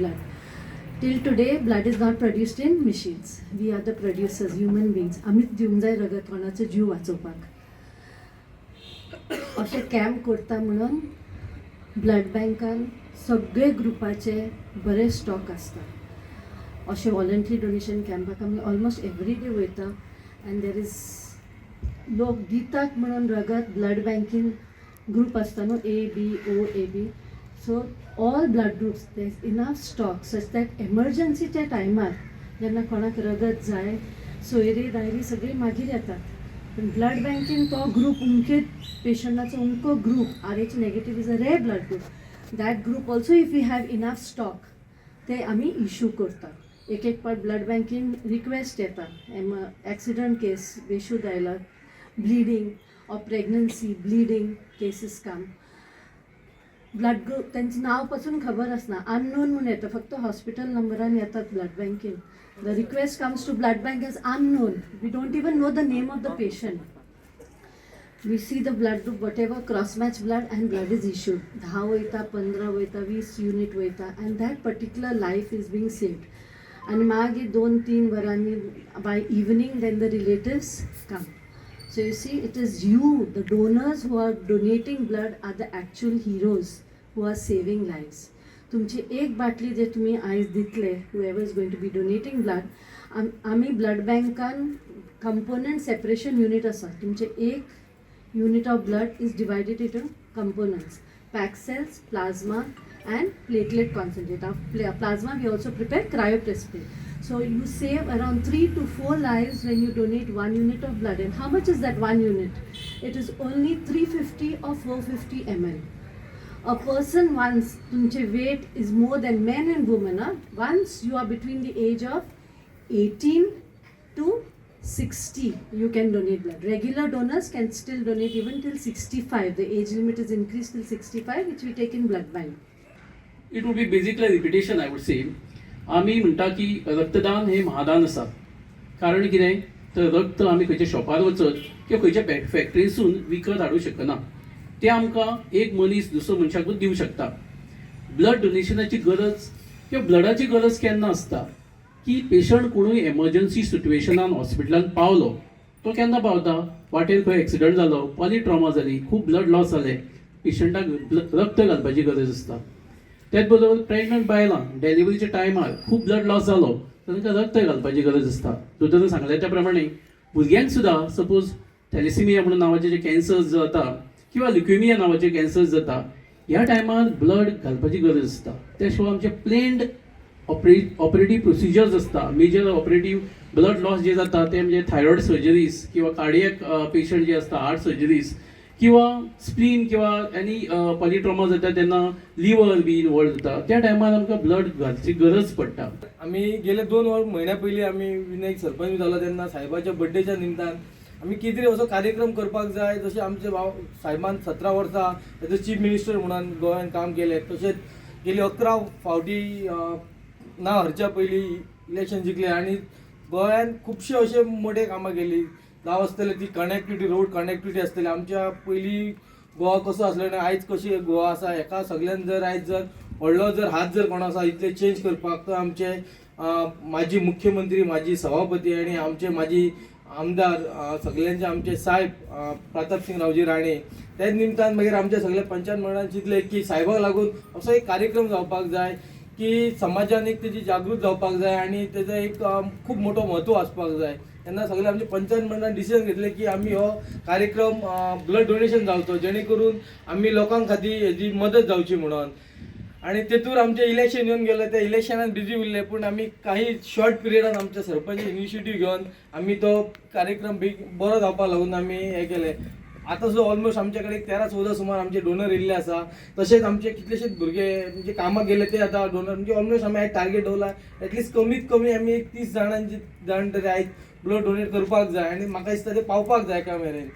blood. Till today, blood is not produced in machines. We are the producers, human beings. आमीच दिवंक जाय रगत कोणाचो जीव वाचोवपाक. अशें कॅम्प करता म्हणून ब्लड बँकान सगळे ग्रुपाचे बरे स्टॉक आसता. अशें वॉलंटरी डोनेशन कॅम्पाक आमी ऑलमोस्ट एवरी डे वयता अँड there is लोक दितात म्हणून रगत. ब्लड बँकीन ग्रूप आसता न्हू, A B O AB, so all blood groups, there is enough stock such that एमर्जन्सीच्या टायमार जेन्ना कोणाक रगत जाय, सोयरी दायरी सगळीं मागीर येतात, पूण ब्लड बँकेन तो group, उमके पेशंटाचो उमको group, Rh negative is a rare blood group, that group also, if you have enough stock, ते आमी इशू करतात. एक एक पावट ब्लड बँकेन रिक्वेस्ट येता, एम एक्सिडंट केस, बेशूद आयला, bleeding or pregnancy bleeding cases come, blood group तेंचें नांव पासून खबर आसना, अननोन म्हणून येता, फक्त हॉस्पिटल नंबरान येतात ब्लड बँकेन. The request comes to blood bank as unknown. We don't even know the name of the patient. We see the blood group, whatever, cross match blood, and blood is issued. 10 वयता, 15 वयता, 20 unit वयता, and that particular life is being saved. आनी मागीर 2-3 वरांनी, by evening, then the relatives come. So you see, it is you, the donors who are donating blood, are the actual heroes who are saving lives. तुमची एक बाटली जे तुमी आयज दितले, whoever is going to be donating blood, आमी blood बँकान component separation unit आसा. तुमचे एक unit of blood is divided into components: packed cells, plasma and platelet concentrate. Of plasma we also prepare cryoprecipitate. So you save around 3 to 4 lives when you donate 1 unit of blood. And how much is that 1 unit? It is only 350 or 450 ml. A person, once तुमचे weight is more than, men and women, huh? Once you are between the age of 18 to 60, you can donate blood. Regular donors can still donate even till 65. The age limit is increased till 65, which we take in blood bank. It would be basically repetition, I would say. आमी म्हणटा की रक्तदान हें महादान आसा. कारण कितें तर रक्त आमी खंयच्या शॉपार वचत किंवा खंयच्या फॅक्टरीसून विकत हाडूंक शकना. तें आमकां एक मनीस दुसरो मनशाकूच दिवंक शकता. ब्लड डोनेशनाची गरज किंवा ब्लडाची गरज केन्ना आसता की पेशंट कोणूय एमर्जन्सी सिट्युएशनान हॉस्पिटलान पावलो. तो केन्ना पावता? वाटेर खंय एक्सिडंट जालो, पॉलिट्रॉमा जाली, खूब ब्लड लॉस जालें, पेशंटाक रक्त घालपाची गरज आसता. त्याच बरोबर प्रेग्नंट बायलां डिलिव्हरीच्या टायमार खूब ब्लड लॉस जालो तर तांकां रक्त घालपाची गरज आसता. दोतोरान सांगलें त्या प्रमाणे भुरग्यांक सुद्दां सपोज थॅलिसिमिया म्हणून नांवाचे जे कॅन्सर्स जाता किंवा ल्युकेमिया नांवाचे कॅन्सर्स जाता, ह्या टायमार ब्लड घालपाची गरज आसता. त्या शिवाय आमचे प्लेन्ड ऑपरेटीव प्रोसिजर्स आसता. मेजर ऑपरेटीव ब्लड लॉस जे जाता ते म्हणजे थायरॉयड सर्जरीज किंवा कार्डियक पेशंट जे आसता, हार्ट सर्जरीज किंवा स्प्लीन किंवा एनी पॉलिट्रॉमा जाता तेन्ना लिवर बी इनवॉल्व जाता, त्या टायमार आमकां ब्लड घालची गरज पडटा. आमी गेले 2 वर म्हयन्या पयलीं आमी विनायक सरपंच जालो तेन्ना साहेबाच्या बड्डेच्या निमतान आमी कितें तरी असो कार्यक्रम करपाक जाय. जशें आमचे भाव साहेबान 17 वर्सां एज अ चीफ मिनिस्टर म्हणून गोंयान काम केलें, तशेंच गेली 11 फावटी ना हरच्या पयलीं इलेक्शन जिखलें आनी गोंयान खुबशे अशे मोठे कामां केली. जावं आसतले ती कनेक्टिविटी, रोड कनेक्टिविटी आसतली. आमच्या पयलीं गोवा कसो आसलो आनी आयज कशी गोवा आसा, हेका सगळ्यान जर आयज जर व्हडलो जर हात जर कोण आसा इतले चेंज करपाक, तर आमचे माजी मुख्यमंत्री, माजी सभापती आनी आमचे माजी आमदार, सगळ्यांचे आमचे साहेब प्रतापसिंग रावजी राणे. त्याच निमतान मागीर आमच्या सगळ्या पंचायत मंडळान चिंतलें की साहेबाक लागून असो एक कार्यक्रम जावपाक जाय की समाजान एक तेजी जागृत जावपाक जाय आनी तेजो एक खूब मोठो म्हत्व आसपाक जाय. तेन्ना सगळे आमचे पंचायत मंडळान डिसिजन घेतलें की आमी हो कार्यक्रम ब्लड डोनेशन जावचो, जेणे करून आमी लोकां खातीर हेजी मदत जावची म्हणून. आणि तेतूर आमचें इलेक्शन येवन गेलें, त्या इलेक्शनान बिजी उरले, पूण आमी काही शॉर्ट पिरियडान आमच्या सरपंच इनिशिएटीव घेवन आमी तो कार्यक्रम बेग बरो जावपाक लागून आमी हें केलें. आतां सुद्दां ऑलमोस्ट आमचे कडेन 13-14 सुमार आमचे डोनर येयल्ले आसा. तशेंच आमचे कितलेशेच भुरगे म्हणजे कामाक गेले ते आतां डोनर, म्हणजे ऑलमोस्ट आमी आयज टार्गेट दवरला, एटलिस्ट कमीत कमी आमी एक 30 जाणांची जाण तरी आयज ब्लड डोनेट करपाक जाय आनी म्हाका दिसता ते पावपाक जाय एका मेरेन.